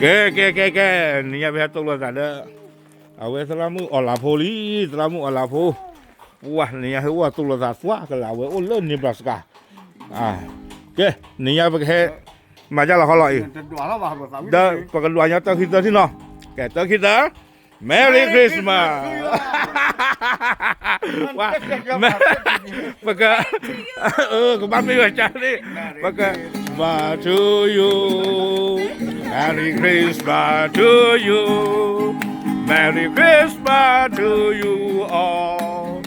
ကဲ ကဲ ကဲ ကဲ, နံၤညါပဟဲတိၢ်လိာ်သးဒီး အဝဲသရၣ်မုၣ်အီၣ်လၤဖိလံ, သရၣ်မုၣ်အီၣ်လၤဖိ, ပှၢ် နံၤညါဟဲအိၣ်တိၢ်လိာ်သးသွါကလာ် အဝဲအိၣ်လၢ Nebraska. ကဲ နံၤညါပကဟဲ မၤဒ်လဲၣ်ဃီလီၤအံၤ, ဒီးပကဒွးညီတၢ်ခံသၢထံၣ်နီၤ, ကဲ တၢ်ခံသၢ Merry Christmas. ပက ကဘၣ်မ့ၢ်ဝဲကန့ၣ်, ပက Christmas to you, Merry Christmas to you, Merry Christmas to you all,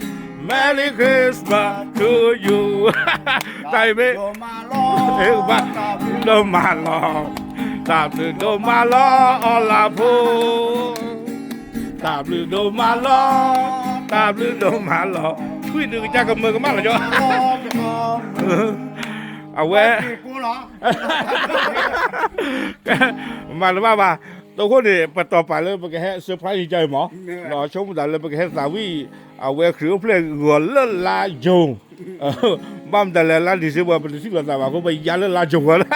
Merry Christmas to you. တၢ်အံၤမ့ၢ် ဘၣ်ဒိၣ်မးလီၤ, တၢ်ဘျုးဒိၣ်မးလီၤ အီၣ်လၤဖိ, တၢ်ဘျုးဒိၣ်မးလီၤ, တၢ်ဘျုးဒိၣ်မးလီၤ, ထွံၣ်ဒုးကစၢ်ကမၢကမၣ်လီၤကၠီ, အဝဲ မၤတဘၣ်ဘၣ်, တိၢ်ခိၣ်န့ၣ် ပတီၢ်ပာ်လၢပကဟဲ surprise ကၢ်အံၤမး, ဆိကမိၣ်သးလၢပကဟဲသးဝံၣ် အဝဲခရံာ်အိၣ်ဖျဲၣ်ဂီၤလၢလါ June, ဘၣ်မတၤလဲၣ်လါ December ပတထံၣ်လိာ်သးဘၣ်အဃိ ပယါလၢလါ June ဝဲလၢ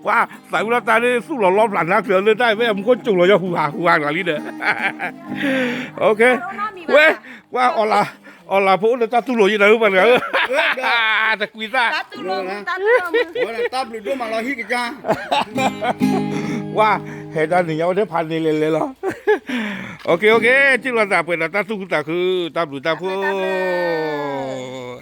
ပှၤသးဝံၣ်လီၤတၢ်န့ၣ် သူၣ်လီၤလီဖျးနါချၢလၢတၢ်အံၤ မ့ၢ်အမူခိၣ်ကၠိလီၤယီၤ ဟူးဟးဟူးဟးလီၤလံဒီး, ဝဲ ကွၢ် အီၣ်လၤဖိအိၣ်ဒီးတၢ်တူၢ်လိာ်ယဲနၤဧၢ ပှၤတဂၤဧၢ, တကွံသၣ် တၢ်ဘျုးဒိၣ်မးလီၤဟံၣ်ကစၢ်, ဝါ ဟဲဒၣ်နံၤညါအိၣ်ထဲဖးန့ၣ်လဲၤလဲၤလီၤ, အိၣ်က့ၤ အိၣ်က့ၤ ထံၣ်လိာ်သးပှဲၤဒီးတၢ်သူၣ်ခုသးခု တၢ်ဘျုးတၢ်ဖှိၣ်